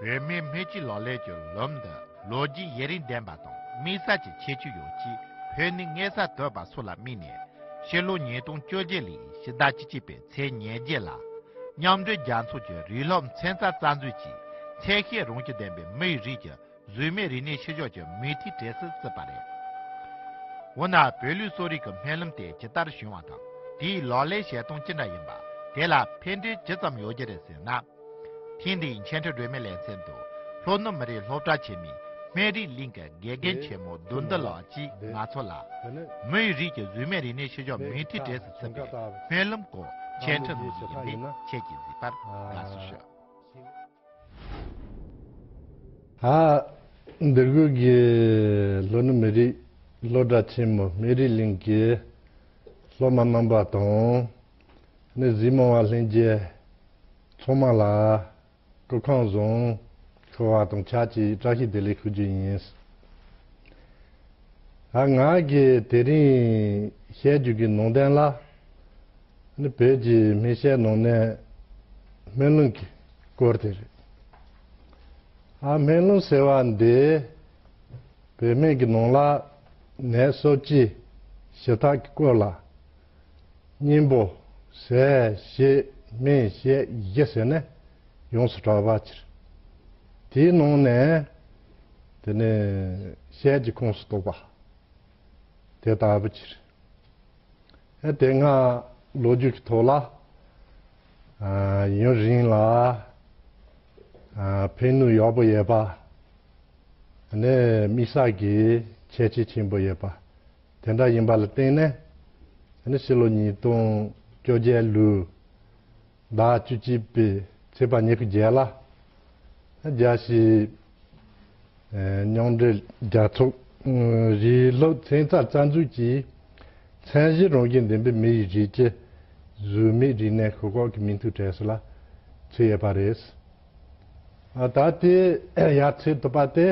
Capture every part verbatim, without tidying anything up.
བོད་མིའི་སྨན་བཅོས་ལག་ལེན་གྱི་ལམ་འདི་ལོ་རྒྱུས་ཡུན་རིང་ལྡན་པ་དང་དམིགས་བསལ་གྱི་ཁྱད་ཆོས་ཡོད་ཅིང་བོད་ནས་མངོན་གསལ་དོད་པ་སོགས་ལ་དམིགས་ནས་ཕྱི་ལོ་ཉིས་སྟོང་བཅོ་བརྒྱད་ལོའི་ཕྱི་ཟླ་བཅུ་གཅིག་པའི་ཚེས་ཉེར་བརྒྱད་ལ་མཉམ་འབྲེལ་རྒྱལ་ཚོགས་ཀྱི་རིགས་ལམ་ཚན་རྩལ་རྩ་འཛུགས་ཀྱིས་ཚད་བཤེར་རང་བཞིན་ལྡན་པའི་མིའི་རིགས་ཀྱི་གཟུགས་མེད་རིག་གནས་ཤུལ་བཞག་གི་མུ་མཐུད་གྲས་སུ་བརྩིས་པ་རེད། འོ་ན་བོད་ལུགས་གསོ་རིག་གི་སྨན་ལམ་དེ་ཇི་ལྟར་བྱུང་བ་དང་དེའི་ལག་ལེན་བྱེད་སྟངས་ཅི་འདྲ་ཡིན་པ་དེ་ལ་ཕན་འབྲས་ཇི་ཙམ་ཡོད་རྒྱུ་རེད་ཟེར་ན། ཐེངས་འདིའི་འཆད་ཁྲིད་སྒྲོན་མེ་ལེ་ཚན་དུ་ལྷོ་ནུབ་མི་རིགས་སློབ་གྲྭ་ཆེན་མོའི་སྨན་རིགས་གླིང་གི་དགེ་རྒན་ཆེན་མོ་བདུན་ལྡུ་ལགས་ཀྱིས་ང་ཚོ་ལ་མིའི་རིགས་ཀྱི་གཟུགས་མེད་རིག་གནས་ཤུལ་བཞག་མུ་མཐུད་གྲས་སུ་བརྩིས་པའི་སྨན་ལམ་སྐོར་འཆད་ཁྲིད་གནང་རྒྱུ་ཡིན་པས་ཁྱེད་ཀྱིས་གཟིགས་པར་དགའ་བསུ་ཞུ། ཨ། འདིར་གུ་གི་ལྷོ་ནུབ་མི་རིགས་སློབ་གྲྭ་ཆེན་མོ་སྨན་རིགས་གླིང་གི་སློབ་མ་རྣམ་པ་དང་ནི་གཟིགས་མོ་བ་ལྷན་རྒྱས་ཚང་མ་ལ་སྐུ་ཁམས་བཟང་ཞུ་བ་དང་ཆབས་ཅིག་བཀྲ་ཤིས་བདེ་ལེགས་ཞུ་རྒྱུ་ཡིན། ཨ། ང་གིས་དེ་རིང་བཤད་རྒྱུ་གི་ནང་དོན་ལ་ནི་བོད་ཀྱི་སྨན་དཔྱད་ནང་ནས་སྨན་ལམ་གྱི་སྐོར་དེ་རེད། ཨ། སྨན་ལམ་ཟེར་བ་འདི་བོད་སྨན་གྱི་ནང་ལ་ནད་གསོ་བཅོས་ཞུ་སྟངས་ཀྱི་སྐོར་ལ་གཉེན་པོ་ཟས་བཅད་སྨན་དཔྱད་བཞི་ཟེར་ནས་ཡོངས་སུ་གྲགས་པ་ཕྱིར། དེའི་ནང་ནས་དེ་ནས་དཔྱད་ཀྱི་ཁོངས་སུ་གཏོགས་པ་དེ་ལྟ་བུ་ཕྱིར། ཨེ། དེ་སྔ་ལོ་རྒྱུས་ཀྱི་ཐོག་ལ་ཨ། ཡུན་རིང་ལ་ཨ། ཕན་ནུས་ཡག་པོ་ཡོད་པ། ཨ་ནི་དམིགས་བསལ་གྱི་ཁྱད་ཆོས་ཆེན་པོ་ཡོད་པ། དེ་འདྲ་ཡིན་པ་ལ་བརྟེན་ནས་ཨ་ནི་ཕྱི་ལོ་ཉིས་སྟོང་བཅོ་བརྒྱད་ལོའི་ཟླ་བཅུ་གཅིག་པའི་ཚེས་པ་ཉི་ཤུ་བརྒྱད་ལ་རྒྱལ་སྤྱིའི་མཉམ་འབྲེལ་རྒྱལ་ཚོགས་རིགས་སློབ་ཚན་རྩལ་རྩ་འཛུགས་ཀྱིས་ཚད་གཞི་རང་བཞིན་ལྡན་པའི་མིའི་རིགས་ཀྱི་གཟུགས་མེད་རིག་གནས་ཤུལ་བཞག་གི་མིང་ཐོའི་གྲས་སུ་ལ་ཚུད་ཡོད་པ་རེད། ཨ། ད་དེ་ཡར་ཚུད་ཐུབ་པ་དེ་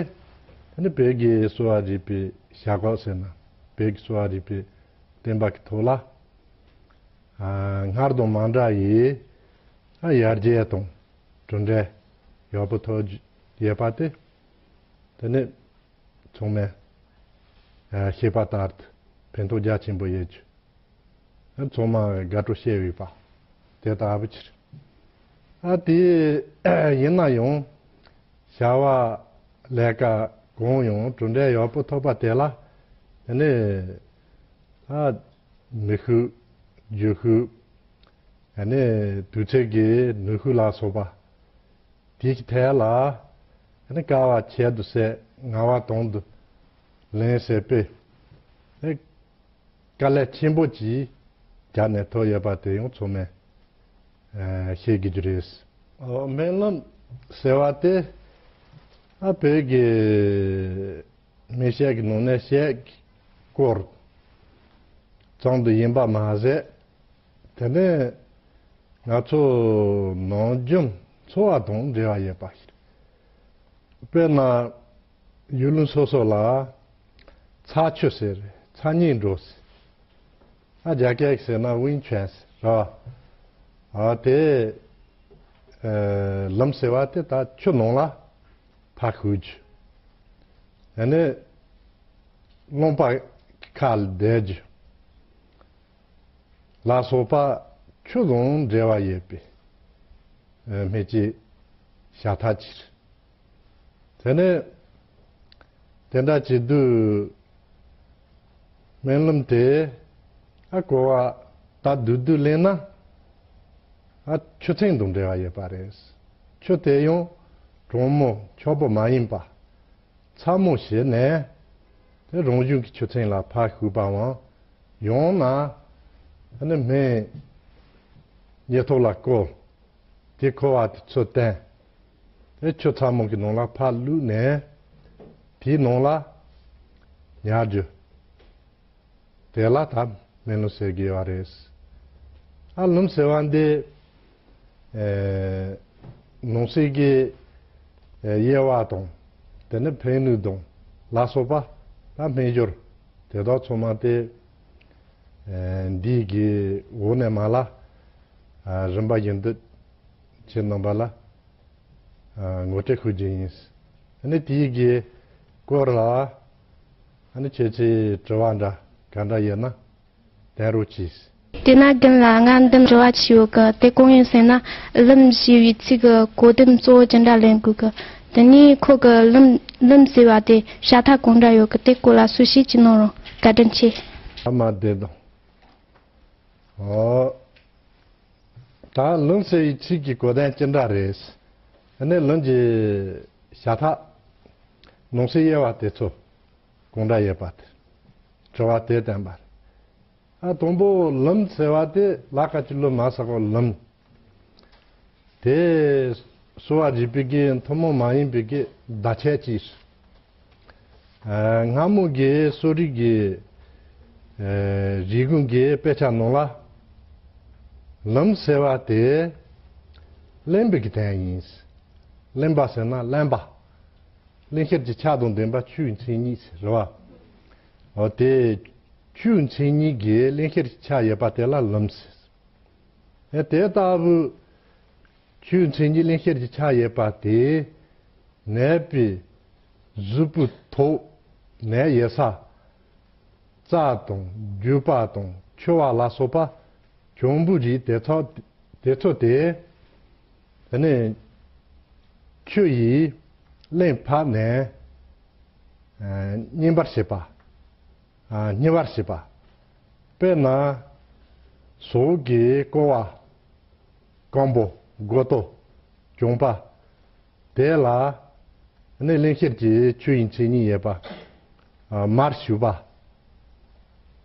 ནི་བོད་ཀྱི་གསོ་བ་རིག་པའི་བྱ་གཞག་ཟེར་ན་བོད་ཀྱི་གསོ་བ་རིག་པའི་བསྟན་པ་གི་ཐོག་ལ་ཨ། སྔར་དང་མ་འདྲ་བའི་ཨ། ཡར་རྒྱས་དང་གྲུབ་འབྲས་ཡག་པོ་ཐོབ་ཡོད་པ་དེ་དེ་ནི་ཚང་མས་ཨ། ཤེས་པ་ལྟར་དུ་ཕན་ཐོགས་རྒྱ་ཆེན་པོ་ཡོད་རྒྱུ། ཚང་མ་དགའ་སྤྲོ་བྱེད་འོས་པ་དེ་ལྟ་བུ་ཕྱིར། ཨ། དེ་ཡིན་ན་ཡང་བྱ་བ་ལས་ཀ་གང་ཡང་གྲུབ་འབྲས་ཡག་པོ་ཐོབ་པ་དེ་ལ་ནི་ཨ། མི་ཤུགས་རྒྱུ་ཤུགས་ཨ་ནི་དུས་ཚོད་ཀྱི་ནུས་ཤུགས་ལ་སོགས་པ་དེའི་ཐད་ལ་ཨ་ནི་དཀའ་བ་ཁྱད་དུ་བསད་ངལ་བ་དང་དུ་ལེན་ཟེར་པས་ཨ་ནི་དཀའ་ལས་ཆེན་པོ་ཅིག་བརྒྱབ་ནས་ཐོབ་ཡོད་པ་དེ་ཡང་ཚང་མས་ཨ་ཤེས་དགོས་རྒྱུ་རེད། ཨོ། སྨན་ལམ་ཟེར་བ་དེ་ཨ་བོད་ཀྱི་སྨན་དཔྱད་ཀྱི་ནང་ནས་དཔྱད་ཀྱི་སྐོར་ཙམ་དུ་ཡིན་པ་མ་ཟད། དེ་ནས་ང་ཚོ་ནམ་རྒྱུན་འཚོ་བ་དང་འབྲེལ་བ་ཡོད་པ་ཞིག་དཔེར་ན་ཡུལ་ལུང་སོ་སོ་ལ་ཚ་ཆུ་ཟེར་ཚ་ཉིན་འགྲོ་ཟེར། ཨ། རྒྱ་སྐད་ཟེར་ན་ཝིན་ཆུན་ཟེར་ར། ཨ། དེ་ཨ། ལམ་ཟེར་བ་དེ་ད་ཆུ་ནང་ལ་ཕར་ཞུགས་རྒྱུ། ཨ་ནི་རླངས་པ་ཁ་ལ་བསྡད་རྒྱུ་ལ་སོགས་པ་ཆུ་དང་འབྲེལ་བ་ཡོད་པའི་ཨ། སྨན་དཔྱད་བྱ་ཐབས་ཅིག་རེད། དེ་ནས་དེ་འདྲ་བྱེད་དུས་སྨན་ལམ་དེ་ཨ་གོ་བ་ད་བསྡུས་བསྡུས་ལེན་ན་ཨ་ཆུ་ཚན་དང་འབྲེལ་བ་ཡོད་པ་རེད། ཆུ་དེ་ཡང་གྲང་མོ་འཁྱག་པོ་མ་ཡིན་པ་ཚ་མོ་བྱས་ནས་དེ་རང་བྱུང་གི་ཆུ་ཚན་ལ་ཕར་ཞུགས་པའམ་ཡང་ན་ཨ་ནི་སྨན་ཉལ་ཐོག་ལ་བསྐོལ། དེ་ཁུ་བ་དེ་ཚུར་བཏོན། དེ་ཆུ་ཚ་མོ་གི་ནང་ལ་ཕར་བླུགས་ནས་དེའི་ནང་ལ་ཉལ་རྒྱུ། དེ་ལ་ད་སྨན་ལམ་ཟེར་གྱི་ཡོད་རེད། ཨ་ལམ་ཟེར་བ་འདི་ཨེ་ནང་གསེས་ཀྱི་ཨེ་དབྱེ་བ་དང་དེ་ནས་ཕན་ནུས་དང་ལ་སོགས་པ་ད་སྨན་སྦྱོར་དེ་དག་ཚང་མ་དེ་ཨེ་འདིའི་གི་འོག་ནས་མར་ལ་ཨ་རིམ་པ་བཞིན་དུ་ཁྱེད་རྣམ་པ་ལ་ ངོ་སྤྲོད་ཞུ་རྒྱུ་ཡིན། ཨ་ནི་དེའི་གི་སྐོར་ལ་ཨ་ནི་ཁྱེད་ཚོས་དྲི་བ་འདྲ་ག་འདྲ་ཡོད་ན་དྲི་རོགས་གྱིས། དེས་ན་རྒན་ལགས། ང་འདི་དྲི་བ་ཅིག་ཡོད་གི། དེ་གང་ཡིན་ཟེར་ན། ལུམ་ཞེས་པའི་ཚིག་གི་གོ་དོན་གཙོ་བོ་ཅི་འདྲ་ལེན་དགོས་གི། དེ་ནས་ཁོ་གི་ལུམ་ལུམ་ཟེར་བ་དེ་བྱ་ཐབས་གང་འདྲ་ཡོད་གི། དེ་སྐོར་ལ་གསལ་བཤད་ཅིག་གནང་རོགས། བཀའ་དྲིན་ཆེ། ཨ་མ་བདེ་དང་། ཨོ། ད་ལུམ་ཟེར་བའི་ཚིག་གི་གོ་དོན་ཅི་འདྲ་རེད། ཨ་ནི་ལུམ་གྱི་བྱ་ཐབས་ནང་གསེས་དབྱེ་བ་དེ་ཚོ་གང་འདྲ་ཡོད་པ་དེ་དྲི་བ་དེ་བསྟན་པ་རེད། ཨ། དང་པོ་ལུམ་ཟེར་བ་དེ་ལ་ཁ་ཅིག་ལུ་མ་ས་གོ་ལུམ། དེ་གསོ་བ་རིག་པའི་གི་ཐུན་མོང་མ་ཡིན་པའི་གི་བརྡ་ཆད་ཅིག་ཨ། སྔ་མོ་གི་གསོ་རིག་གི་ཨ། རིག་གཞུང་གི་དཔེ་ཆ་ནང་ལ་ལུམ་ཟེར་བ་དེ་གླེན་པའི་གི་དོན་ཡིན། གླེན་པ་ཟེར་ན་གླེན་པ། གླེན་བཤེར་གྱི་ཆ་དང་ལྡན་པ་ཆོས་མཚན་ཉིད་ཟེར་བ། འོ་དེ་ཆོས་མཚན་ཉིད་ཀྱི་གླེན་བཤེར་གྱི་ཆ་ཡོད་པ་དེ་ལ་ལུམ་ཟེར། ཨེ། དེ་ལྟ་བུ་ཆོས་མཚན་ཉིད་གླེན་བཤེར་གྱི་ཆ་ཡོད་པ་དེ་ནད་པའི་གཟུགས་པོའི་ཐོག་ནད་ཡོད་ས་རྩ་དང་རྒྱུས་པ་དང་མཆེ་བ་ལ་སོགས་པ་གྱོང་པོའི་རིགས་དེ་ཚོ་དེ་ཚོ་དེ་དེ་ནས་ཆུ་ཡིས་གླེན་ཕབ་ནས་ཨ། མཉེན་པར་བྱེད་པ། ཨ། མཉེ་བར་བྱེད་པ། དཔེར་ན་ཟོག་གི་ཀོ་བ། སྐམ་པོ། མགོ་ཏོ། གྱོང་པ། དེ་ལ་ནི་གླེན་བཤེར་གྱི་ཆོས་ཡིན་མཚན་ཉིད་ཡོད་པ། ཨ། མར་བྱུག་པ་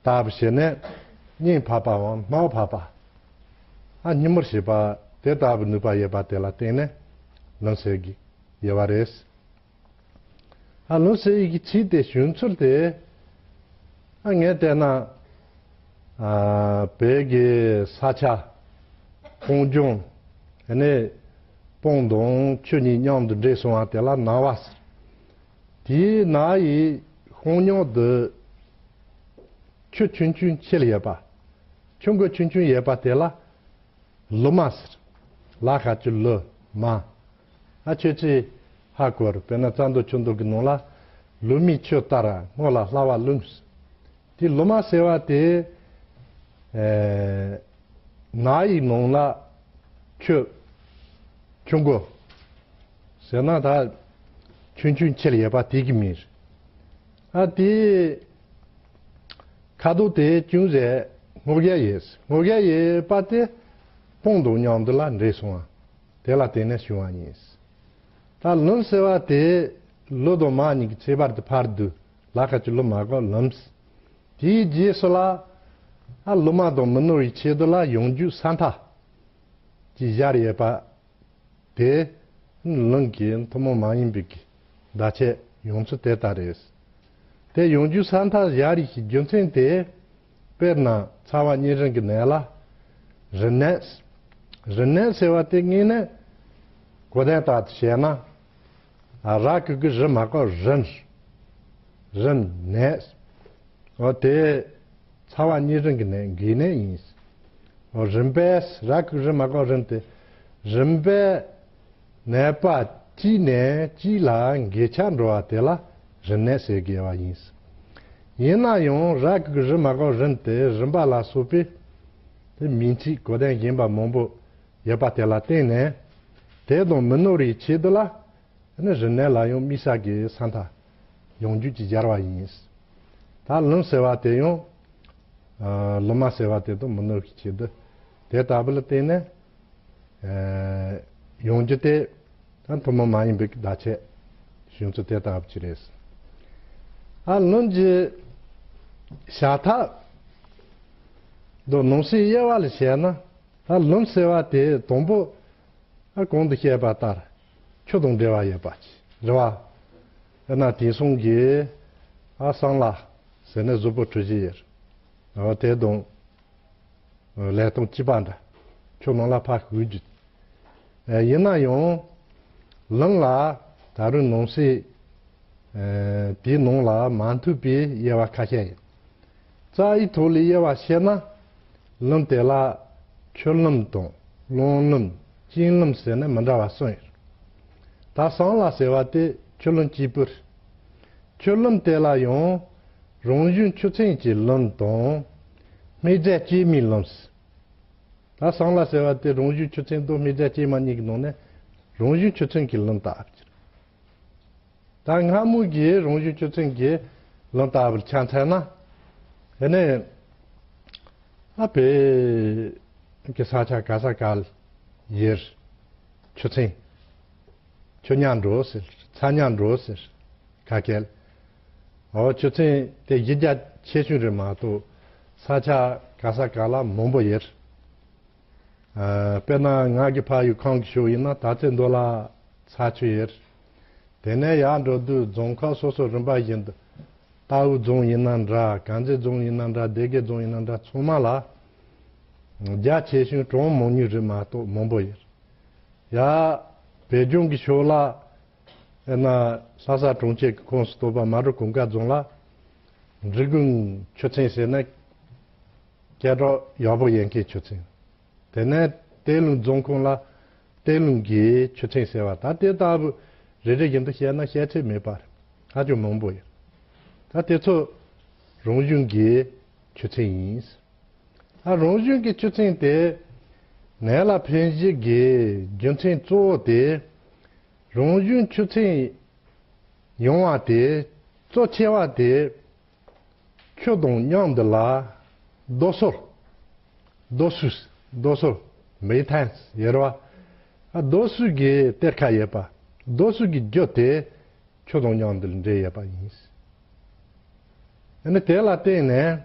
ལྟ་བུ་བྱས་ནས་མཉེན་ཕབ་པའམ་མར་ཕབ་པ། ཨ། མཉེ་མར་བྱེད་པ་དེ་ལྟ་བུ་ནུས་པ་ཡོད་པ་དེ་ལ་བརྟེན་ནས་ལུམ་ཟེར་གྱི་ཡོད་པ་རེད། ཨ། ལུམ་ཟེར་ཡི་གི་ཚིག་དེ་བྱུང་ཚུལ་དེ། ཨ། ངས་བལྟས་ན། ཨ། བོད་ཀྱི་ས་ཆ་སྤང་ལྗོངས་ནས་སྤང་དང་ཆུ་གཉིས་མཉམ་དུ་འདྲེས་སོང་བ་དེ་ལ་ན་བ་ཟེར། དེའི་ན་ཡི་ཤོང་ཉུང་དུ་ཆུ་ཆུང་ཆུང་ཆེ་ལ་ཡོད་པ། ཆུ་མགོ་ཆུང་ཆུང་ཡོད་པ་དེ་ལ། ལུ་མ་ཟེར། ལ་ཁ་ཅིག་ལུ་མ། ཨ། ཁྱོད་ཚོས་ཧ་གོ་རེད། དཔེར་ན་རྩ་མདོ་ཆུ་མདོ་གི་ནང་ལ། ལུ་མའི་ཆུ་ལྟར་སྔོ་ལ་སླ་བ་ལུམ་ཟེར། དེ་ལུ་མ་ཟེར་བ་དེ། ཨེ། ན་ཡི་ནང་ལ་ཆུ་ཆུ་མགོ་ཟེར་ན་ད་ཆུང་ཆུང་ཆེ་ལ་ཡོད་པ་དེ་གི་མིང་རེད། ཨ། དེ། ཁ་དོག་དེ་ཅུང་ཟད་སྔོ་སྐྱ་ཡོད། སྔོ་སྐྱ་ཡོད་པ་དེ་སྤང་དང་མཉམ་དུ་ལ་འདྲེས་སོང་བ་དེ་ལ་བརྟེན་ནས་བྱུང་བ་ཡིན། ད་ལུམ་ཟེར་བ་དེ་ལུ་དང་མ་གཉིས་ཀྱི་ཚེག་བར་དུ་ཕར་བསྡུ་ལ་ཁ་ཅིག་ལུ་མ་གོ་ལུམ་ཟེར། དེའི་རྗེས་སུ་ལ་ཨ་ལུ་མ་དང་མི་ནོར་བའི་ཆེད་དུ་ལ་ཡོང་རྒྱུའི་ས་མཐའ་ཅིག་སྦྱར་ཡོད་པ། དེ་ལུམ་གྱི་ཐུན་མོང་མ་ཡིན་པའི་གི་བརྡ་ཆད་ཡོང་ཚུལ་དེ་ལྟར་རེད། དེ་ཡོང་རྒྱུའི་ས་མཐའ་སྦྱར་ཡི་གི་རྒྱུ་མཚན་དེ། དཔེར་ན་ཚ་བ་གཉན་རིམས་ཀྱི་ནད་ལ་རིམས་ནད། རིམས་ནད་ཟེར་བ་དེ་དངོས་གནས་གོ་དོན་ལྟར་དུ་བཤད་ན། ར་གི་གུ་རི་མ་གོ་རིམས། རིམས་ནད། འོ་དེ་ཚ་བ་གཉན་རིམས་ཀྱི་ནད་འགོས་ནད་ཡིན། འོ་རིམས་པས། ར་གི་གུ་རི་མ་གོ་རིམས་དེ་རིམས་པས་ནད་པ་གཅིག་ནས་གཅིག་ལ་འགོས་ཆ་འགྲོ་བ་དེ་ལ་རིམས་ནད་ཟེར་དགོས་པ་ཡིན། ཡིན་ན་ཡང་ར་གི་གུ་རི་མ་གོ་རིམས་དེ་རིམ་པ་ལ་སོགས་པའི་དེ་མིང་ཚིག་གོ་དོན་གཞན་པ་མང་པོ་ཡོད་པ་དེ་ལ་བརྟེན་ནས་དེ་དང་མི་ནོར་བའི་ཆེད་དུ་ལ། ནི་རིམས་ནད་ལ་ཡང་དམིགས་བསལ་གྱི་ས་མཐའ་ཡོང་རྒྱུ་ཅིག་སྦྱར་བ་ཡིན། ད་ལུམ་ཟེར་བ་དེ་ཡང་ཨ་ལུ་མ་ཟེར་བ་དེ་དང་མི་ནོར་གྱི་ཆེད་དུ་དེ་ལྟ་བུ་ལ་བརྟེན་ནས་ཨ་ཡོང་རྒྱུ་དེ་ད་ཐུན་མོང་མ་ཡིན་པའི་བརྡ་ཆད་བྱུང་ཚུལ་དེ་ལྟ་བུ་ཅིག་རེད། ཨ་ལུམ་གྱི་བྱ་ཐབས་དང་ནང་གསེས་དབྱེ་བ་ལ་བྱས་ན། ད་ལུམ་ཟེར་བ་དེ་དང་པོ། ཨ་གོང་དུ་བཤད་པ་ལྟར་ཆུ་དང་འབྲེལ་བ་ཡོད་པ་ཅིག་རེད་བ། དཔེར་ན་དེང་སང་གི་ཨ་སང་ལ་ཟེར་ནས་གཟུགས་པོ་འཁྲུ་བྱེད་ཡོད་རེད། འོ་དེ་དང་ལས་སྟངས་གཅིག་པ་འདྲ། ཆུ་ནང་ལ་ཕར་བཞུགས་རྒྱུ། ཨ་ཡིན་ན་ཡང་ལུམ་ལ་ད་རུང་ནང་གསེས་ཨ་དེའི་ནང་ལ་མ་མཐུན་པའི་དབྱེ་བ་ཁ་ཤས་ཡོད། རྩ་བའི་ཐོག་ལ་དབྱེ་བ་བཤད་ན། ལུམ་དེ་ལ་ཆུ་ལུམ་དང་རླུང་ལུམ་གཅིན་ལུམ་ཟེར་ནས་མི་འདྲ་བ་གསུམ་ཡོད། ད་ཟངས་ལ་ཟེར་བ་དེ་ཆུ་ལུམ་གཅིག་པུ་རེད། ཆུ་ལུམ་དེ་ལ་ཡང་རང་བྱུང་ཆུ་ཚན་གྱི་ལུམ་དང་། སྨེ་བརྒྱད་སྐྱེད་མའི་ལུམ། ད་ཟངས་ལ་ཟེར་བ་དེ་རང་བྱུང་ཆུ་ཚན་དང་སྨེ་བརྒྱད་སྐྱེད་མ་གཉིས་ཀྱི་ནང་ནས་རང་བྱུང་ཆུ་ཚན་གྱི་ལུམ་ལྟ་བུ་ཅིག་རེད། ད་སྔ་མོ་གི་རང་བྱུང་ཆུ་ཚན་གྱི་ལུམ་ལྟ་བུར་ཆ་མཚོན་ན། དེ་ནས་ཨ་བོད་ཀྱི་ས་ཆ་ག་ས་ག་ལ་ཡོད་ཆུ་ཚན། ཆུ་ཉ་འགྲོ་ཟེར། ཚ་ཉ་འགྲོ་ཟེར། ག་གེ་ལ། འོ་ཆུ་ཚན་དེ་གཞི་རྒྱ་ཆེ་ཤོས་རེད་མ་གཏོགས་ས་ཆ་ག་ས་ག་ལ་མང་པོ་ཡོད། ཨ། དཔེར་ན་ང་གི་ཕ་ཡུལ་ཁམས་ཀྱི་ཕྱོགས་ཡིན་ན་དར་རྩེ་མདོ་ལ་ཚྭ་ཆུ་ཡོད། དེ་ནས་ཡར་འགྲོ་དུས་རྫོང་ཁག་སོ་སོ་རིམ་པ་བཞིན་དུ་རྟའུ་རྫོང་ཡིན་ན་འདྲ། དཀར་མཛེས་རྫོང་ཡིན་ན་འདྲ། སྡེ་དགེ་རྫོང་ཡིན་ན་འདྲ། ཚང་མ་ལ་རྒྱ་ཆེ་ཤོས་གྲངས་མང་ཉུང་རེད་མ་གཏོགས་མང་པོ་ཡོད། ཡར་བོད་ལྗོངས་ཀྱི་ཕྱོགས་ལ། དཔེར་ན་ལྷ་ས་གྲོང་ཁྱེར་གྱི་ཁོངས་སུ་གཏོགས་པ་མལ་གྲོ་གུང་དཀར་རྫོང་ལ་འབྲི་གུང་ཆུ་ཚན་ཟེར་ན་སྐད་གྲགས་ཡག་པོ་ཡོད་མཁན་ཆུ་ཚན། དེ་ནས་གཏེར་ལུང་རྫོང་ཁོངས་ལ་གཏེར་ལུང་གི་ཆུ་ཚན་ཟེར་བ། ད་དེ་ལྟ་བུ་རེ་རེ་བཞིན་དུ་བཤད་ན་བཤད་ཚད་མེད་པ་རེད། ཧ་ཅང་མང་པོ་ཡོད། ད་དེ་ཚོ་རང་བྱུང་གི་ཆུ་ཚན་ཡིན། ད་རང་བྱུང་གི་ཆུ་ཚན་དེ་ནད་ལ་ཕན་བཞི་གི་རྒྱུ་མཚན་གཙོ་བོ་དེ། རང་བྱུང་ཆུ་ཚན་ཡོང་བ་དེ་གཙོ་ཆེ་བ་དེ་ཆུ་དང་མཉམ་དུ་ལ་རྡོ་སོལ། རྡོ་སོལ། རྡོ་སོལ། མེ་ཐན་ཡོད་རེད་བ། རྡོ་སོལ་གྱི་གཏེར་ཁ་ཡོད་པ། རྡོ་སོལ་གྱི་རྒྱུ་དེ་ཆུ་དང་མཉམ་དུ་འདྲེས་ཡོད་པ་ཡིན། ཨ་ནི་དེ་ལ་བརྟེན་ནས།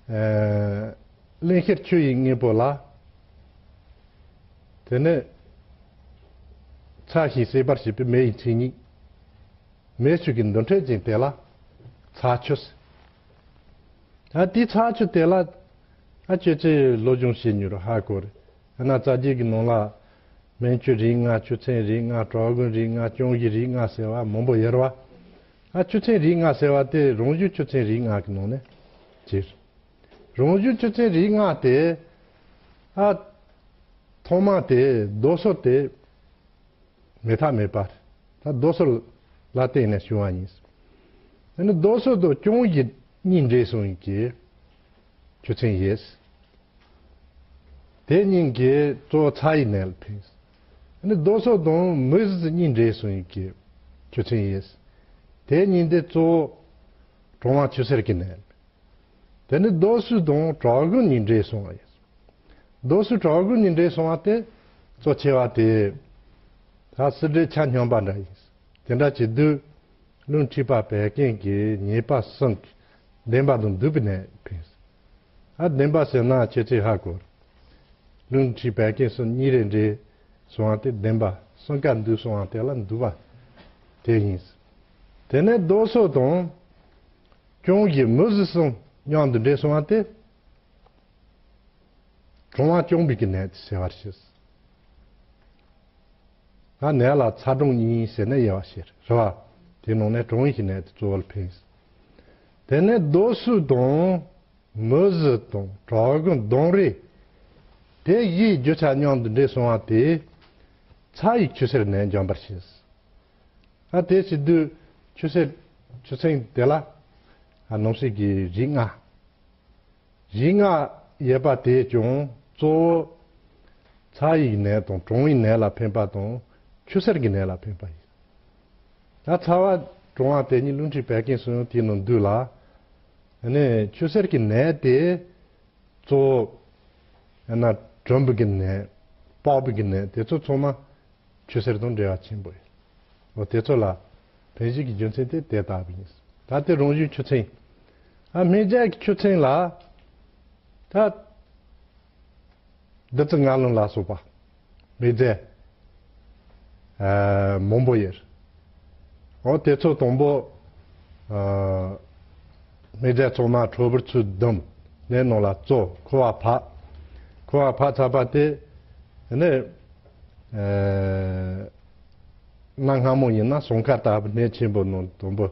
ཨ། གླིང་ཤེར་ཆུ་ཡི་དངོས་པོ་ལ། དེ་ནས་ཚ་ཞིང་སྲེག་པར་བྱེད་པའི་མེ་ཡི་མཚན་ཉིད། མེ་ཆུ་གི་འདུ་འཕྲོད་ཅན་དེ་ལ་ཚ་ཆུ་ཟེར། ད་དེའི་ཚ་ཆུ་དེ་ལ་ཨ་ཁྱེད་ཚོས་སློབ་སྦྱོང་བྱེད་མྱོང་རེད། ཧ་གོ་རེད། ཨ་ན་རྩ་རྒྱུད་ཀྱི་ནང་ལ་སྨན་ཆུ་རིགས་ལྔ། ཆུ་ཚན་རིགས་ལྔ། བྲག་དགོན་རིགས་ལྔ། སྐྱོང་གཞི་རིགས་ལྔ་ཟེར་བ་མང་པོ་ཡོད་རེད་བ། ཨ་ཆུ་ཚན་རིགས་ལྔ་ཟེར་བ་དེ་རང་བྱུང་ཆུ་ཚན་རིགས་ལྔ་གི་ནང་ནས་ཅིག་རེད། རང་བྱུང་ཆུ་ཚན་རིགས་ལྔ་དེ། ཨ། ཐོག་མ་དེ་རྡོ་སོལ་དེ་མེད་ཐབས་མེད་པ་རེད། ད་རྡོ་སོལ་ལ་བརྟེན་ནས་བྱུང་བ་ཡིན། དེ་ནི་རྡོ་སོལ་དང་སྐྱོང་གཞི་གཉིས་འདྲེས་སོང་གི་ཆུ་ཚན་ཡིན། དེ་གཉིས་ཀྱིས་གཙོ་བོ་ཚ་ཡི་ནད་ལ་ཕན། དེ་ནི་རྡོ་སོལ་དང་མུ་ཟི་གཉིས་འདྲེས་སོང་གི་ཆུ་ཚན་ཡིན། དེ་གཉིས་དེ་གཙོ་བོ་གྲང་བ་ཆུ་སེར་གྱི་ནད། དེ་ནི་རྡོ་སོལ་དང་བྲག་དགོན་གཉིས་འདྲེས་སོང་བ་ཡིན། རྡོ་སོལ་བྲག་དགོན་གཉིས་འདྲེས་སོང་བ་དེ་གཙོ་ཆེ་བ་དེ། ད་སིལ་སྒྲིལ་ཆ་སྙོམས་པ་འདྲ་ཡིན། དེ་འདྲ་བྱེད་དུས་རླུང་མཁྲིས་པ་བད་ཀན་གྱི་ཉེས་པ་གསུམ་གྱི་བདེན་པ་དང་བསྡུར་བའི་ནད་ཕན། ཨ་བདེན་པ་ཟེར་ན་ཁྱེད་ཚོས་ཧ་གོ། རླུང་མཁྲིས་བད་ཀན་གསུམ་གཉིས་རེ་འདྲེས་སོང་བ་དེ་བདེན་པ། གསུམ་ཀ་འདུས་སོང་བ་དེ་ལ་བསྡུར་བ་དེ་ཡིན། དེ་ནས་རྡོ་སོལ་དང་སྐྱོང་གཞི་མུ་ཟི་གསུམ་མཉམ་དུ་འདྲེས་སོང་བ་དེ། གྲང་བ་སྐྱོང་བའི་གི་ནད་ཟེར་བར་བཤད། ད་ནད་ལ་ཚ་གྲང་གཉིས་ཟེར་ནས་དབྱེ་བ་ཕྱེ་རེད་བ། དེ་ནང་ནས་གྲང་བའི་གི་ནད་དེ་གཙོ་བོར་ཕན། དེ་ནས་རྡོ་སོལ་དང་མུ་ཟི་དང་བྲག་དགོན་གདང་རིས་དེ་བཞིའི་རྒྱུ་ཆ་མཉམ་དུ་འདྲེས་སོང་བ་དེ་ཚ་ཡི་ཆུ་སེར་ནད་འཇོམས་པར་བྱེད། ཨ་དེ་བྱེད་དུས་ཆུ་སེར་ཆུ་ཚན་དེ་ལ་ཨ་སྣུམ་ཟད་ཀྱི་རིགས་ལྔ། རིགས་ལྔ་ཡོད་པ་དེས་ཀྱང་གཙོ་བོ་ཚ་ཡི་ནད་དང་གྲང་བའི་ནད་ལ་ཕན་པ་དང་ཆུ་སེར་གྱི་ནད་ལ་ཕན་པ་ཡིན། ད་ཚ་བ་གྲང་བ་དེ་གཉིས་རླུང་མཁྲིས་བད་ཀན་གསུམ་དེའི་ནང་འདུས་ལ། ཨ་ནི་ཆུ་སེར་གྱི་ནད་དེ་གཙོ་བོ་ཨ་ན་གྲུམ་བུ་གི་ནད། པགས་པའི་གི་ནད་དེ་ཚོ་ཚང་མ་ཆུ་སེར་དང་འབྲེལ་བ་ཆེན་པོ་ཡོད། འོ་དེ་ཚོ་ལ་ཕན་བཞི་གི་རྒྱུ་མཚན་དེ་དེ་ལྟ་བུ་ཡིན། ད་དེ་རང་བཞིན་ཆུ་ཚན། ཨ་སྨེ་བརྒྱད་ཀྱི་ཆུ་ཚན་ལ་ད་བདུད་རྩི་ལྔ་ལོན་ལ་སོགས་པ་སྨེ་བརྒྱད་ཨ་མང་པོ་ཡོད། འོ་དེ་ཚོ་དང་པོ་ཨ་སྨེ་བརྒྱད་ཚང་མ་ཁྲོ་བུར་ཚུལ་བསྡམས་ནས་ནང་ལ་བཙོ། ཁུ་བ་ཕབ། ཁུ་བ་ཕབ་ཚར་བ་དེ་ནས་ཨ་གནའ་སྔ་མོ་ཡིན་ན་ཟངས་དཀར་ལྟ་བུ་སྣོད་ཆེན་པོ་ནང་དང་པོ་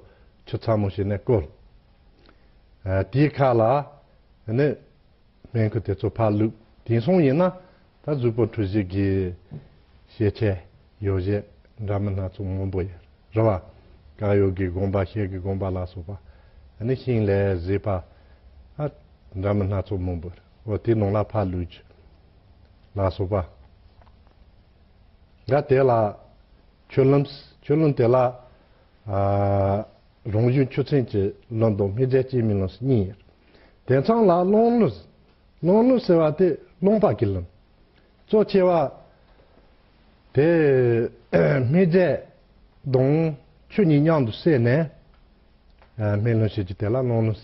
ཆུ་ཚ་མོ་བྱས་ནས་བསྐོལ། ཨ་དེའི་ཁ་ལ་ནས་སྨན་ཁུ་དེ་ཚོ་ཕར་བླུགས། དེང་སང་ཡིན་ན་ད་གཟུགས་པོ་འཁྲུ་བྱེད་ཀྱི་ཤེས་བྱའི་ཡོ་བྱད་ འདྲ་མིན་སྣ་ཚོགས་མང་པོ་ཡོད་རེད་བ། བཀའ་ཡོད་ཀྱི་དགོངས་པ་ཤེལ་གྱི་དགོངས་པ་ལ་སོགས་པ། ཨ་ནི་ཤིང་ལས་བཟོས་པ། ཨ། འདྲ་མིན་སྣ་ཚོགས་མང་པོ་རེད། འོ་དེ་ནང་ལ་ཕར་ལུས་ཀྱི་ལ་སོགས་པ། འགའ་དེ་ལ་ཆུ་ལུམས། ཆུ་ལུམས་དེ་ལ། ཨ། རང་བཞིན་ཆུ་ཚན་གྱི་ལུམས་དང་སྨེ་བརྒྱད་སྐྱེ་མེད་ལུམས་གཉིས་ཡོད། དེ་ཚང་ལ་རླངས་ལུམས། རླངས་ལུམས་ཟེར་བ་དེ་རླངས་པ་གི་ལུམས། གཙོ་ཆེ་བ་དེ་སྨེ་བརྒྱད་དང་ཆུ་གཉིས་མཉམ་དུ་བསྲེས་ནས། ཨ། སྨེ་ལུམས་བྱེད་ཀྱི་དེ་ལ་རླངས་ལུམས།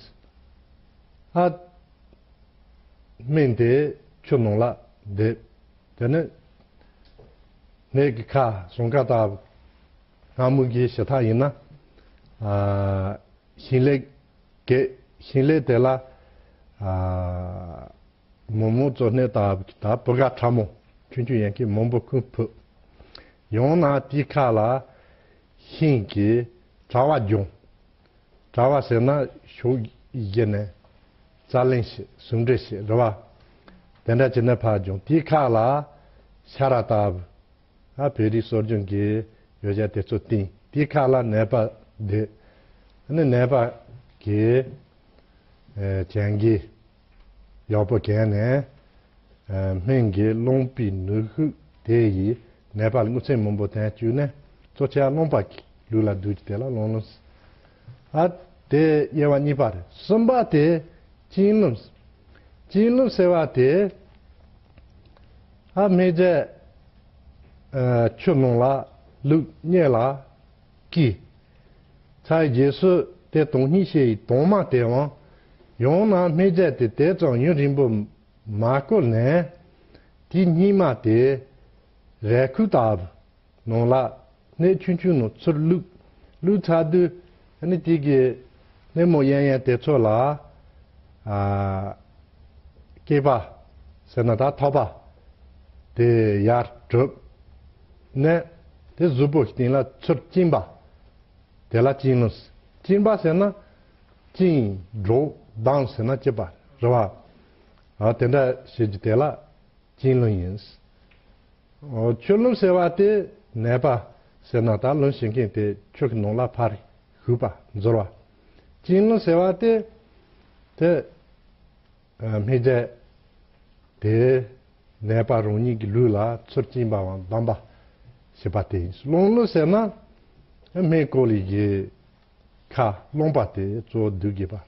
ཨ། སྨེ་དེ་ཆུ་ནང་ལ་བསྡད། དེ་ནས་སྨེ་གི་ཁ་ཟངས་དཀར་ལྟ་བུ། སྔ་མོ་གི་ཞུ་དག་ཡིན་ན། ཨ། ཤིང་ལེབ་གི། ཤིང་ལེབ་དེ་ལ། ཨ། མོག་མོག་བཙོ་སྣེ་ལྟ་བུ་གི་ད་བུ་ག་ཕྲ་མོ་ཆུང་ཆུང་ཡན་གི་མང་པོ་ཀུན་ཕུབ། ཡང་ན་དེའི་ཁ་ལ་ཤིང་གི་དྲ་བ་རྒྱུང་། དྲ་བ་ཟེར་ན་ཕྱོགས་བཞི་ནས་རྩ་གླིང་བྱེད། ཟུང་འབྲེལ་བྱེད་རེད་བ། དེ་འདྲ་བྱས་ནས་ཕར་རྒྱུང་། དེའི་ཁ་ལ་ཤ་ར་ལྟ་བུ། ཨ། བོད་རིགས་སྲོལ་རྒྱུན་གྱི་ཡོ་བྱད་དེ་ཚོ་བཏིང་། དེའི་ཁ་ལ་ནད་པ་བསྡད། ཨ་ནི་ནད་པ་གིས། ཨ། གྱང་གིས་ཡག་པོ་གྱོན་ནས། ཨ། སྨན་གྱི་རླངས་པའི་ནུས་ཤུགས་དེ་ཡིས་ནད་པ་ལ་དངུལ་ཚན་མང་པོ་བཏོན་བཅུག་ནས། གཙོ་ཆེ་རླངས་པ་གི་ལུགས་ལ་བསྡུས་ཀྱི་དེ་ལ་རླངས་ལུམས། ཨ། དེ་དབྱེ་བ་གཉིས་པ་རེད། གསུམ་པ་དེ་གཅིན་ལུམས། གཅིན་ལུམས་ཟེར་བ་དེ། ཨ། སྨེ་བརྒྱད། ཨ། ཆུ་ནང་ལ་བླུགས། སྔོན་ལ་བསྐོལ། ཚར་རྗེས་སུ་དེ་དྭངས་སྙིགས་ཤེས་ཡི་དྭངས་མ་དེའང་། ཡང་ན་སྨེ་བརྒྱད་དེ་དེ་ཙམ་ཡུན་རིང་པོ་མ་བསྐོལ་ནས། དེའི་སྙིགས་མ་དེ་རས་ཁུག་ལྟ་བུ་ནང་ལ་སྣེ་ཆུང་ཆུང་ནང་ཚུར་བླུགས། བླུགས་ཚར་དུས་ཨ་ནི་དེ་གི་སྣེ་མོ་གཡས་གཡོན་དེ་ཚོ་ལ། ཨ། སྐེད་པ་ཟེར་ན་ད་ཐོད་པ་དེ་ཡར་གྲུབ་ནས། དེ་གཟུགས་པོ་སྟེང་ལ་ཚུར་བཅིངས་པ། དེ་ལ་གཅིན་ལུམས། བཅིངས་པ་ཟེར་ན་བཅིངས། སྒྲོག། བསྡམས་ཟེར་ན་བཅིངས་པ་རེད་བ། ཨ། དེ་འདྲ་བྱེད་ཀྱི་དེ་ལ་གཅིན་ལུམས་ཡིན། ཨོ། ཆུ་ལུམས་ཟེར་བ་དེ་ནད་པ་ཟེར་ན་ད་ལུམས་བྱེད་མཁན་དེ་ཆུ་གི་ནང་ལ་ཕར་ཞུགས་པ། འཛུལ་བ། གཅིན་ལུམས་ཟེར་བ་དེ། དེ། ཨ། སྨེ་བརྒྱད་དེ་ནད་པ་རང་ཉིད་ཀྱི་ལུས་ལ་ཚུར་བཅིངས་པའམ་བསྡམས་པ་བྱེད་པ་དེ་ཡིན། རླངས་ལུམས་ཟེར་ན་སྨན་བསྐོལ་ལས་ཀྱི་ཁ་རླངས་པ་དེ་གཙོ་བོ་བསྡུ་དགོས་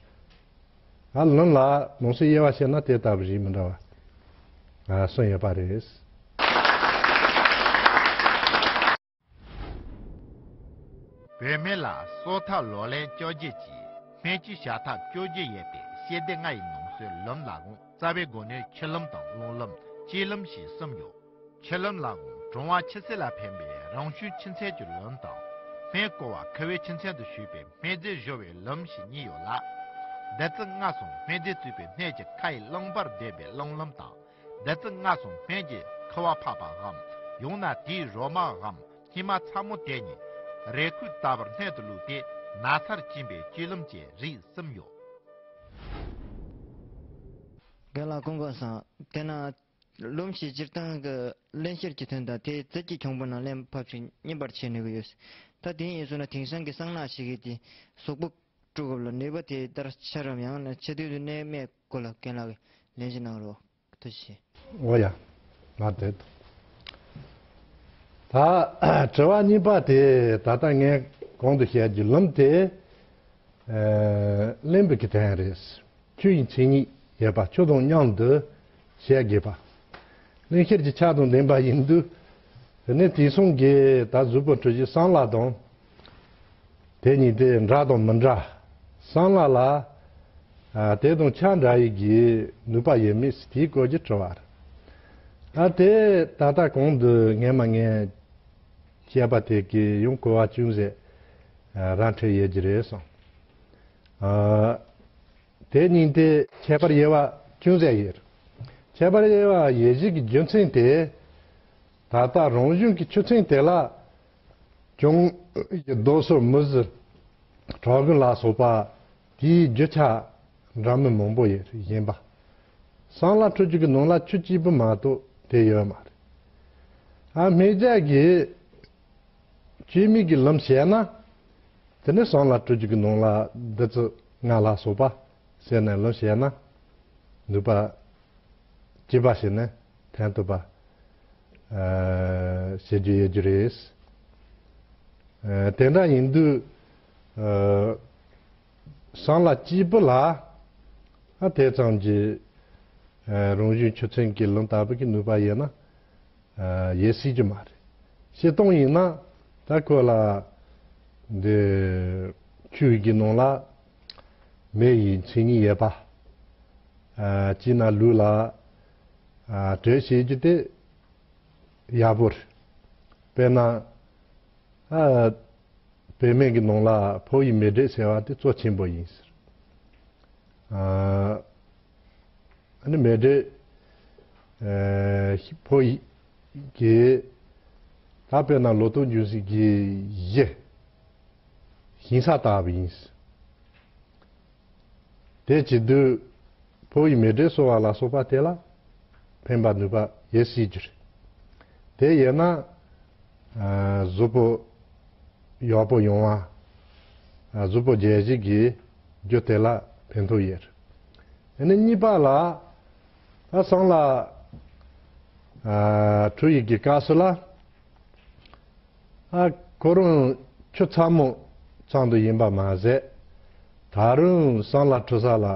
པ། ཨ། ལུམས་ལ་ནང་གསེས་དབྱེ་བ་བཤད་ན་དེ་ལྟ་བུ་རིགས་མི་འདྲ་བ། ཨ། གསུམ་ཡོད་པ་རེད། བོད་སྨན་ལ་སྲོག་ཐག་ལོ་ལན་བཅོ་བརྒྱད་ཀྱི་སྨན་བཅོས་བྱ་ཐབས་བཅོ་བརྒྱད་ཡོད་པའི་ཤེས་ལྡན་ལྔ་ཡི་ནང་གསེས་ལུམས་ལ་དགོངས། རྩ་བའི་སྒོ་ནས་ཆུ་ལུམས་དང་རླངས་ལུམས། གཅིན་ལུམས་ཞེས་གསུམ་ཡོད། ཆུ་ལུམས་ལ་དགོངས་གྲང་བ་ཆུ་སེར་ལ་ཕན་པའི་རང་བྱུང་ཆུ་ཚན་གྱི་ལུམས་དང་། སྨན་བསྐོལ་བ་ཁུ་བའི་ཆུ་ཚན་དུ་བྱུགས་པའི་སྨན་རྫས་བཞོ་བའི་ལུམས་ཞེས་གཉིས་ཡོད་ལ། བདུད་རྩི་ལྔ་སོང་སྨན་རྫས་བཙོས་པའི་སྣོད་ཀྱི་ཁ་ཡི་རླངས་པར་ལྡན་པའི་རླངས་ལུམས་དང་། བདུད་རྩི་ལྔ་སོང་སྨན་གྱི་ཁུ་བ་ཕབ་པའམ། ཡང་ན་དེའི་རོ་མའམ་སྙིགས་མ་ཚ་མོ་དེ་གཉིས་རས་ཁུག་ལྟ་བུར་སྣོད་དུ་བླུགས་ཏེ་ན་ཚར་བཅིངས་པའི་གཅིན་ལུམས་ཀྱི་རིགས་གསུམ་ཡོད། རྒན་ལགས་སྐུ་ཁམས་བཟང་། དེ་ན་ལུམས་ཀྱི་སྤྱིར་བཏང་གི་བརླན་གཤེར་གྱི་དོན་དང་དེའི་རྫས་ཀྱི་ཁྱོང་པོ་རྣམས་བརླན་ཕབ་ཅིང་མཉེན་པར་བྱས་ནུས་ཀྱི་ཡོད། ད་དེ་ཡིན་སོང་ན་དེང་སང་གི་གསང་སྔགས་ཤིག་གིས་དེ་གཟུགས་པོ་དཀྲུག་སྐབས་ལ་ནུས་པ་དེ་ལྟར་ཆགས་རམ། ཡང་ན་ཆེ་དུས་སུ་གནས་མལ་སྐོར་ལ་རྒན་ལགས་ཀྱིས་ལན་ཞིག་གནང་རོགས། ཐུགས་རྗེ་ཆེ། འོ་ཡ། ང་དེ། ད་དྲི་བ་གཉིས་པ་དེ་ད་ལྟ་ངས་གོང་དུ་བཤད་རྒྱུ་ལུམས་དེ། ཨ། བརླན་པའི་གི་དོན་རེད། ཆུ་ཡི་མཚན་ཉིད་ཡོད་པ། ཆུ་དང་མཉམ་དུ་བྱེད་དགོས་པ། བརླན་གཤེར་གྱི་ཆ་དང་ལྡན་པ་ཡིན་དུས། དེ་ནས་དེང་སང་གི་ད་གཟུགས་པོ་འཁྲུ་བྱའི་བསམ་ལ་དང་། དེ་གཉིས་དེ་འདྲ་དང་མི་འདྲ། བསམ་ལ་ལ། ཨ། དེ་དང་ཆ་འདྲ་ཡི་གི་ནུས་པ་ཡོད་མེད་དེའི་སྐོར་གྱི་དྲི་བ་རེད། ཨ། དེ་ད་ལྟ་གོང་དུ་སྔས་མ་ངས་བཤད་པ་དེ་གི་ཡང་གོ་བ་ཅུང་ཟད། ཨ། ར་འཕྲོད་ཡོད་ཀྱི་རེད་སོང་། ཨ། དེ་གཉིས་དེ་ཁྱད་པར་དབྱེ་བ་ཅུང་ཟད་ཡོད། ཁྱད་པར་དབྱེ་བ་དབྱེ་གཞི་གི་རྒྱུ་མཚན་དེ། ད་ལྟ་རང་བྱུང་གི་ཆུ་ཚན་དེ་ལ་གྱང་གི་རྡོ་སོལ་མུ་ཟུར་གྲོག་རྒོད་ལ་སོགས་པ་དེའི་རྒྱུ་ཆ་འདྲ་མིན་མང་པོ་ཡོད་བཞིན་པ། བསམ་ལ་འཁྲུ་རྒྱུ་གི་ནང་ལ་ཆུ་གཅིག་པུ་མ་གཏོགས་དེ་ཡོད་མ་རེད། ཨ། སྨེ་བརྒྱད་ཀྱི་ བཅོས་མིན་གྱི་ལམ་བྱས་ན། དེ་ནས་བསམ་བློ་སྤྲོ་རྒྱུ་གི་ནང་ལ་བདུད་རྩི་ལྔ་ལ་སོགས་པ་ཟེར་ནས་ལམ་བྱས་ན། ནུས་པ་སྐྱེས་པ་བྱས་ནས་ཐོན་ཐུབ་པ། ཨ། བྱེད་རྒྱུ་ཡོད་རྒྱུ་རེད། ཨ། དེ་འདྲ་ཡིན་དུས། ཨ། བསམ་བློ་སྐྱིད་པོ་ལ། ཨ། དེ་ཙམ་གྱི། ཨ། རང་བཞིན་ཆོས་ཚན་གྱི་ལམ་ལྟ་བུ་གི་ནུས་པ་ཡོད་ན། ཨ། ཡོད་སྲིད་ཀྱི་མ་རེད། བྱེད་སྟངས་ཡིན་ན། ད་ཁོ་ལ་འདི་ཆོས་ཀྱི་ནང་ལ་མེ་ཡི་མཚན་ཉིད་ཡོད་པ། ཨ། ཅིག་ན་ལུས་ལ། ཨ། དྲོད་བྱེད་རྒྱུ་དེ་ཡག་པོ་རེད། དཔེར་ན། ཨ། བུད་མེད་ཀྱི་ནང་ལ་ཕོ་ཡི་མེ་དྲོད་ཟེར་བ་དེ་གཙོ་ཆེན་པོ་ཡིན་ཟེར། ཨ། ཨ་ནི་མེ་དྲོད། ཨ། ཕོ་ཡི་གི། ད་དཔེར་ན་ལོ་ཏོག་འབྱུང་སའི་གི་གཞི། ཞིང་ས་ལྟ་བུ་ཡིན། དེ་བྱེད་དུས་ཕོ་ཡི་མེ་དྲོད་གསོ་བ་ལ་སོགས་པ་དེ་ལ་ཕན་པ་ནུས་པ་ཡོད་སྲིད་རྒྱུ་རེད། དེ་ཡོད་ན། ཨ། གཟུགས་པོ་ཡག་པོ་ཡོང་བ། ཨ། གཟུགས་པོ་རྒྱས་བྱེད་ཀྱི་རྒྱུ་དེ་ལ་ཕན་ཐོགས་ཡོད་རེད། དེ་ནས་གཉིས་པ་ལ། ད་བསམ་བློ། ཨ། འཁྲུ་ཡི་གི་སྐབས་སུ་ལ། ཨ། ཁོ་རང་ཆུ་ཚ་མོ་ཚང་དུ་ཡིན་པ་མ་ཟད། ད་རུང་བསམ་བློ་འཁྲུ་ས་ལ་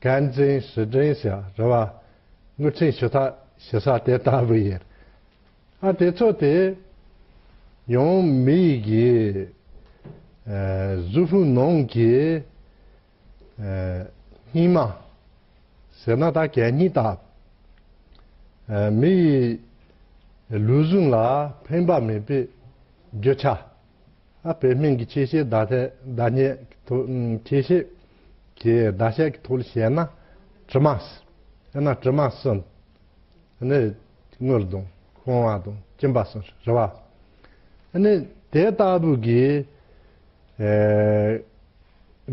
དཀར་འཛིན་ཞི་འཛིན་ཟེར་རེད་བ། དངུལ་ཆེན་ཞུ་ཐག་ཞུ་ས་དེ་ལྟ་བུ་ཡིན། ཨ། དེ་ཚོ་དེ་ཡང་མི་ཡི་གི། ཨ། གཟུགས་ཕུང་ནང་གི། ཨ། སྙིགས་མ་ཟེར་ན་ད་གད་སྙིགས་དག། ཨ། མི་ཡི་ལུས་ཟུངས་ལ་ཕན་པ་མེད་པའི་རྒྱུ་ཆ། ཨ། བོད་སྨན་གྱི་ཆེ་བཤད་བརྡ་ཐད་བརྡ་རྙིང་གི་ཐོག་ཆེ་བཤད་ཀྱི་བརྡ་ཤད་ཀྱི་ཐོག་ལ་བཤད་ན། དྲི་མ། ཨ་ན་དྲི་མ་གསུམ། ཨ་ནི་དངུལ་དང་ཤོང་བ་དང་སྐྱིན་པ་གསུམ་རེད་བ། ཨ་ནི་དེ་ལྟ་བུ་གི། ཨེ།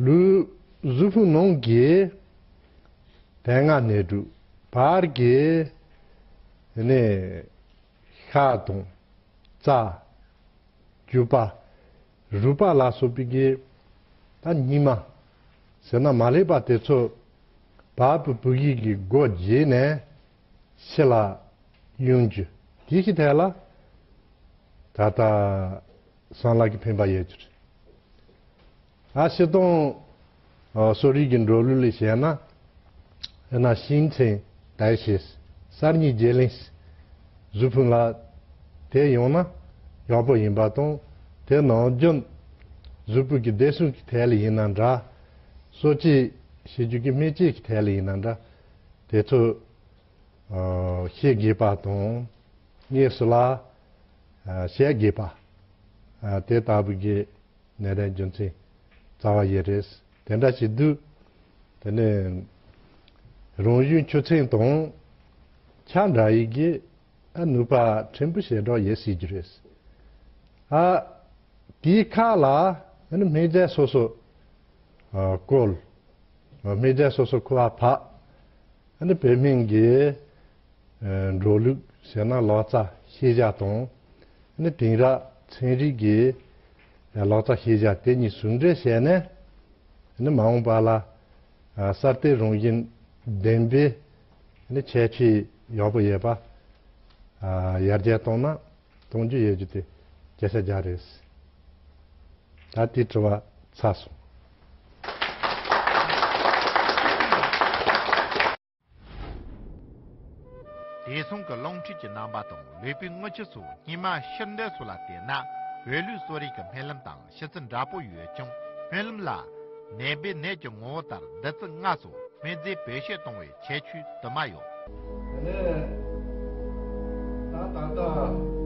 ལུས་གཟུགས་ཕུང་ནང་གི་དེ་སྔ་ནས་དྲུག་བར་གྱི། ཨ་ནི་ཤ་དང་། རྩ། རྒྱུ་པ། རུས་པ་ལ་སོགས་པའི་གི། ད་སྙིགས་མ་ཟེར་ན་མ་ལེགས་པ་དེ་ཚོ་བ་སྤུ་སྤུ་གི་གི་སྒོ་འབྱེད་ནས་ཕྱི་ལ་དབྱུང་རྒྱུ་དེ་ཞིག་ཐད་ལ། ད་ལྟ་བསམ་བློ་གི་ཕན་པ་ཡོད་རྒྱུ་རེད། ཨ། སྤྱིར་བཏང་། ཨ། གསོ་རིག་གི་འགྲོ་ལུགས་ལ་བཤད་ན། ཨ་ན་新陈代谢། གསར་རྙིང་བརྗེ་ལེན། གཟུགས་ཕུང་ལ་དེ་ཡོང་ན་ཡག་པོ་ཡིན་པ་དང་། དེ་ནང་རྒྱུན་གཟུགས་པོ་གི་བདེ་སྲུང་གི་ཐད་ལ་ཡིན་ན་འདྲ། གསོ་བཅོས་བྱེད་རྒྱུ་གི་སྨན་བཅོས་ཀྱི་ཐད་ལ་ཡིན་ན་འདྲ། དེ་ཚོ། ཨ། ཤེས་དགོས་པ་དང་། དངོས་སུ་ལ། ཨ། བྱེད་དགོས་པ། ཨ། དེ་ལྟ་བུ་གི་ནད་རན་རྒྱུ་མཚན་རྩ་བ་ཡོད་རེད། དེ་འདྲ་བྱེད་དུས། དེ་ནས་རང་བཞིན་ཆུ་ཚན་དང་ཆ་འདྲ་ཡི་གི། ཨ། ནུས་པ་ཕྲན་བུ་ཞེ་དྲག་ཡོད་སྲིད་རྒྱུ་རེད། ཨ། དེའི་ཁ་ལ། ཨ་ནི་སྨན་རྫས་སོ་སོ། ཨ། བཀོལ། སྨན་རྫས་སོ་སོ་ཁུ་བ་ཕབ། ཨ་ནི་བོད་སྨན་གྱི། ཨ། འགྲོ་ལུགས་ཟེར་ན་ལག་རྩལ་ཤེས་བྱ་དང་། ཨ་ནི་དེང་རབས་ཚན་རིག་གི། ཨ། ལག་རྩལ་ཤེས་བྱ་དེ་གཉིས་ཟུང་འབྲེལ་བྱས་ནས། ཨ་ནི་མ་འོངས་པ་ལ། ཨ། གསར་གཏོད་རང་བཞིན་ལྡན་པའི། ཨ་ནི་ཁྱད་ཆོས་ཡག་པོ་ཡོད་པ། ཨ། ཡར་རྒྱས་གཏོང་ན་གཏོང་རྒྱུ་ཡོད་རྒྱུ་དེ་སྐད་ཆ་རྒྱག་རེད། ད་དེ་དྲི་བ་ཚར་སོང་། བདེ་སྲུང་གི་རླུང་འཕྲིན་གྱི་རྣམ་པ་དང་ལུས་པོའི་རྔུལ་ཆུ་སོགས་སྙིགས་མ་ཕྱིར་འདོན་སོགས་ལ་བལྟས་ན། བོད་ལུགས་གསོ་རིག་གི་སྨན་ལམ་དང་ཕྱི་ཚུལ་འདྲ་པོ་ཡོད་ཀྱང་། སྨན་ལམ་ལ་ནད་པའི་ནད་ཀྱི་ངོ་བོ་ལྟར་བདུད་རྩི་ལྔ་སོགས་སྨན་རྫས་བེད་སྤྱོད་གཏོང་བའི་ཁྱད་ཆོས་དུ་མ་ཡོད། དེ་ནས་ད་ད་ལྟ།